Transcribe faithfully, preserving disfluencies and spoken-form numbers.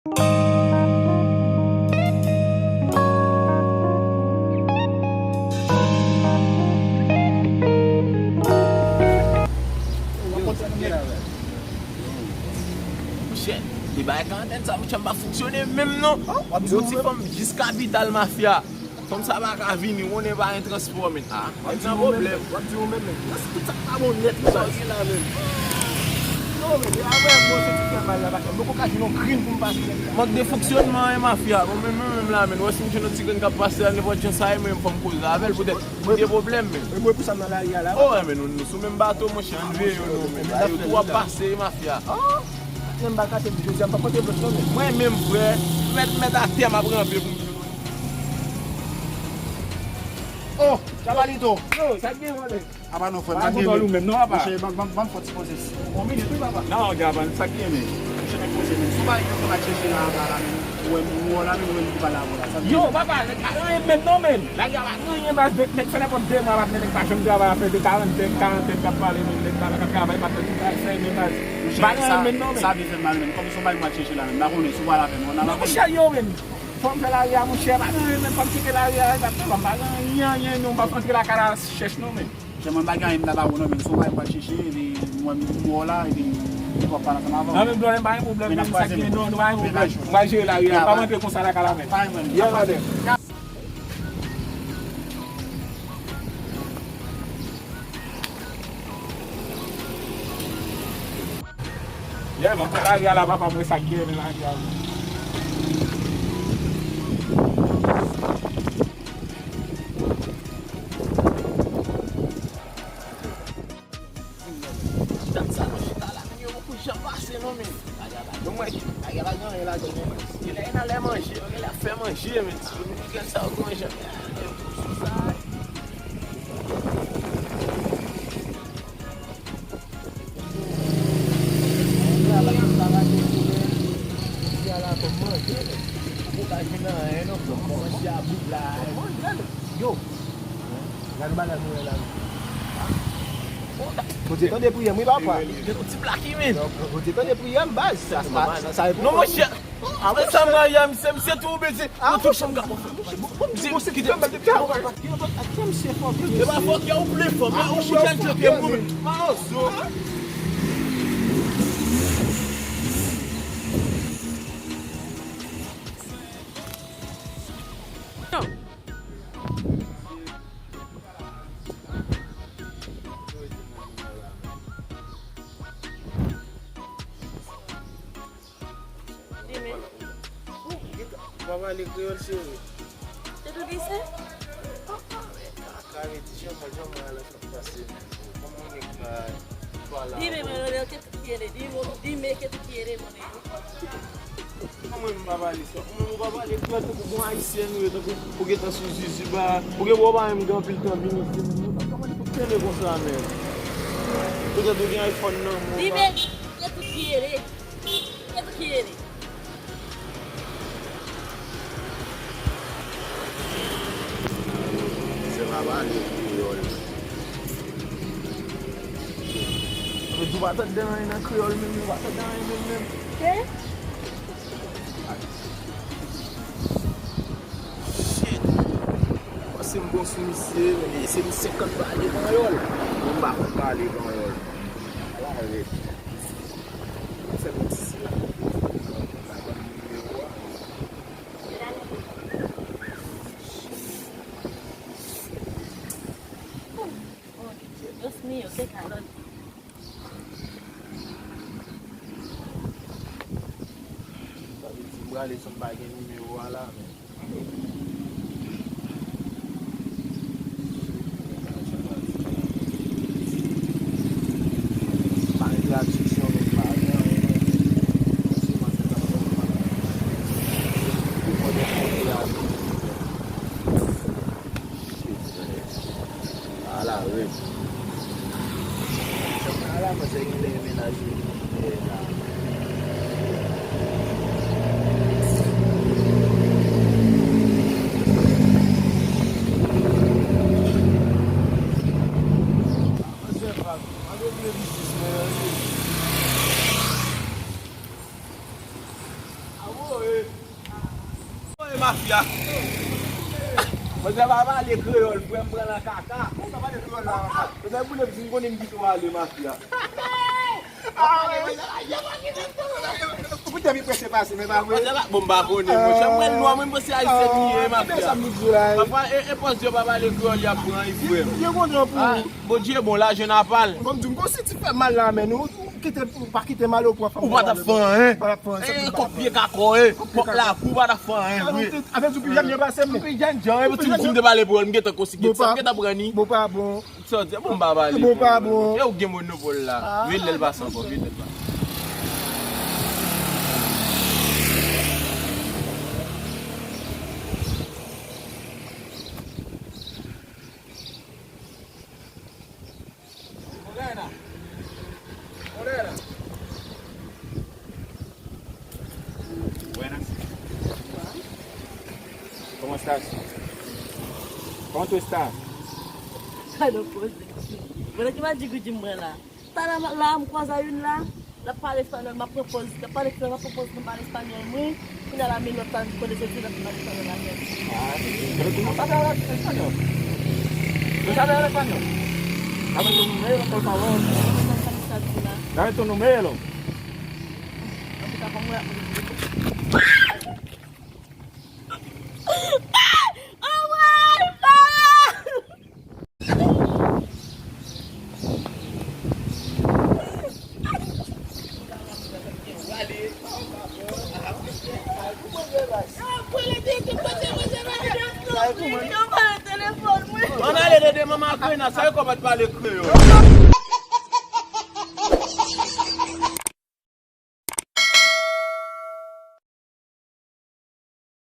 Monchè, de bagay karantèn sa, monchè, m pa fonksyone menm non. Yon ti fanm jis kapital mafya. Fanm sa pa ka vini, konnen pa gen transpò, men. Ah, w ap nan pwoblèm. W ap di ou menm, men. Nan tout sa k pa bon nèt, sa gen la, men. Non, men, e avè mwen, se ti fè mal la, paske m poko ka jwenn yon grenn pou m pase nèt la. Mank de fonksyònman, e mafya. Bon, men, men, menm la, men, wè si m jwenn yon ti grenn k ap pase la, nenpòt jan sa ye, mwen, fò m koze avè l, poutèt m gen pwoblèm, men. E mwen, pou sa m nan lari a la. Oh, men, nou, nou sou menm bato, monchè, ann veye nou, men. Bagay yo tou ap pase, e mafya. Ah, menm baka te di, jodi a, m pa pote blòk, non, men. Mwen menm, frè, mèt, mèt atè, m ap ranpe pou m Oh, Jabalito. Yo, sa k gen, vòlè? Apa non, frè, pa gen ou menm non, apa. Monchè, ban, ban, ban m fè ti poze. Yon minit, wi, papa. Non, Jaban, sa k gen, men? Monchè, men poze, men. Sou bagay yo konn ap chèche la, apa la, men. Ou wè, m wè w la, men, ou wè m ki pa la, la. Sa k gen? Yo, papa, nèg pa gen anyen menm non, men. Lari a pa gen anyen, baz, nèg, nèg fè nenpòt de mwa, nèg pa janm travay, ap fè de karantèn, karantèn k ap pale, men, nèg pa, pa ka travay, pa fè tout bagay, men, baz. Pa gen anyen menm non, men. Sa vin fè m mal, men. Kòm se yon bagay m ap chèche la, men. M pa konnen si w pa la, men, ou nan la. Monchè, yo, men. Fò m fè lari a, monchè, pa gen anyen menm, fò m kite lari a, egzakteman, m pa gen anyen, anyen, non, m p ap antre lakay la chèch non, men. Monchè, mwen pa gen anyen m ta ba ou non, men, se yon bagay m pral chèche, epi mwen, m wè w la, epi m pral pale ansanm avè w. Non, men, blòdè, m pa gen pwoblèm, men, sa k gen, non, nou pa gen pwoblèm. M pral jere lari a, pa m antre konsa lakay la, men. Pa gen pwoblèm. Yeah, brother. Yeah, man, pran lari a la, papa, mwen sa k gen, men lari a. Dat sa nou chita la, men yo poko janm pase non, men. Bagay la, bon, mwen, bagay la gen anyen ladan, men. Genlè e nan lè manje, yo genlè ap fè manje, men. Ti dominiken sa yo gen jan. Sou sa. Yo, gade bagay mwen la. Bondye tande priyè m, wi, papa. Gen yon ti plak, men. Bondye tande priyè m, baz. Sa, sa, sa, sa e pou mwen. Non, monchè. Apre sa, m rayi a misye, misye tou bezi. Nan tout chanm gade. Misye kite m. E pa fòk yo vle fò, men ou chita l fè pye moun. Mawozo. Di men. Ou pa pale kreyòl, cheri? Se tou di se? Kaka, men ti jan mwen, jan mwen alè sa k pase. Kòman nèg la, pa la. Di men, mwen, mwen, ke tou ki ere, di men, di men, ke tou ki ere, mwen. Mwen, mwen, m pa pale sa. Mwen, mwen pa pale kreyòl, tankou bon ayisyen ou ye, tankou ou gentan sou zuzu ba, ou gen bò pa menm gen anpil tan vini isit, men. Kòman li pou tande konsa, men? Poutèt ou gen iPhone nan men w. Di men, ke tou ki ere. Kèt ki rele? Se pa pale kreyòl. Yo di w pa tande anyen nan kreyòl menm, yo pa tande anyen menm, menm. Ke? Shit. Panse m bon sou misye, men se misye k konn pale panyòl. Mwen m pa konn pale panyòl. Ala rèd. Fè m ti sila. Dios mío, qué calor. Sa vle di m prale san m pa gen nimewo a la, men. Pa gen tradiksyon, men pa gen anyen, men. Sèlman se tankou ou konnen kote a. Ala rèd. Ala mwen se ki te menaj li. E la. Mafya. Manzè pa pale kreyòl, frè m pran nan kaka. Ou pa pale kreyòl la. Ou fè boule m si m konnen m kite w ale, mafya. Ou te pi prese pase, men pa vre. Bon, m pa konnen, monchè. Mwen nwa, mwen panse ayisyen li ye, mafya. Pafwa, e, e pòs yo pa pale kreyòl, y ap pran, frè m. Yo konnen pou ou. Bondye bon, lajan n a pale. Bon, m di m konsi ti fè mal la, men nou, ou kite, ou pa kite mal, ou pran fanm. Ou pa t ap fè anyen. Pa t ap fè anyen. E, kòk pye kakò, e. Kòk lakou, ou pa t ap fè anyen, wi. Avè di w pi jan byen pase m. Pi jan jan, e, ti m te pale pou yo, m gentan konsi. Sa m gentan pran ni. Bon, pa bon. Sa w di, bon, m pa pale. Bon, pa bon. E ou gen monopòl la. Vin lè l pase ankò, vin lè l pase. Morena. Morena. Buenas. ¿Cómo estás? ¿Cómo tú estás? Sa nan poze. Mwen ki pa di Gucci mwen la. Talè la, m kwaze youn la. L ap pale espanyòl, m ap pran pòz. L ap pale kreyòl, m ap pran pòz pou m pale espanyòl mwen. Kounye a la, men lòt la, kote soti, l ap pale kreyòl avè m. Ah, pero tú no sabes hablar español. ¿Tú sabes hablar español? Dame tu número, por favor. Mwen pa konn sa l ap di la. Dame tu número. An tou ka, fò m wè. Ann ale, Dede, manman ak Rena, sa yo kòmanse pale kreyòl.